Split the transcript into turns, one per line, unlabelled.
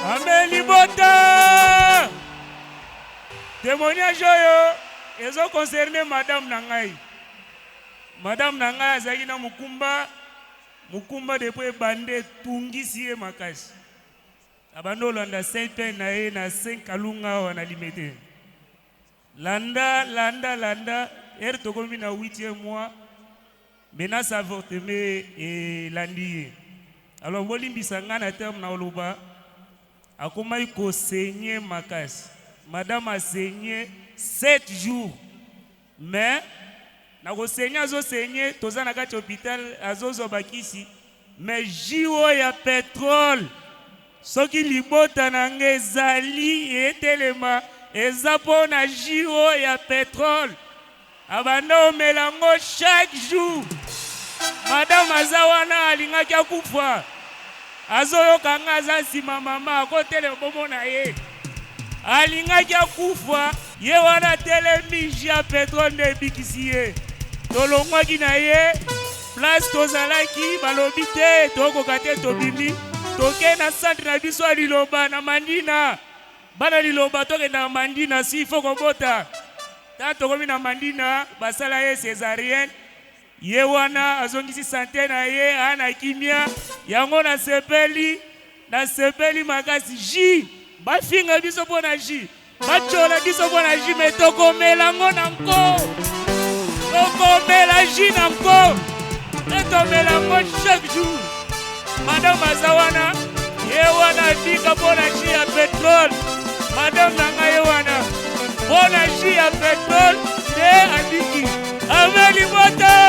Amen libota. Témoignage oyo ezo concerner madame na ngai. Madame na ngai azalaki na mokumba, mokumba depuis ebanda etungisi ye makasi. Abandi olanda Saint Pain na ye na Saint Kalunga awa na Limete. Landa, landa, landa, heure tokomi na 8e mois, menace avortement elandi ye. Alors bolimbisa ngai na terme na oloba, akomaki ko saigner makasi. Madame a saigner 7 jours. Mais na ko saigner azo saigner, toza na kati ya hopital azozwa bakisi, mais jus oyo ya petrole soki libota na nga ezali etelema eza mpo na jus oyo ya petrole. Abanda omela yango chaque jour. Madame aza wana alingaki akufa. Azoyoka nga aza nsima mama akotelema bomona ye. Alingaki akufa ye wana atelemi jus ya petrole nde ebikisi ye. Tolongwaki na ye place tozalaki balobi te tokoka te tobimi toke na centre na biso ya liloba na Mandina. Bana liloba tokenda na Mandina si il faut kobota. Tango tokomi na Mandina basala ye cesarienne ye wana azongisi sante na ye aa na kimia yango nasepeli nasepeli makasi jus bafinga biso mpo na jus batyola biso mpo na jus me tokomela yango na nko tokomela jus na nko mpe tomela yango chaque jour. Madame aza wana ye wana abika mpo na jus ya petrole. Madame na ngai ye wana mpo na jus ya petrole nde abiki. Amen libota.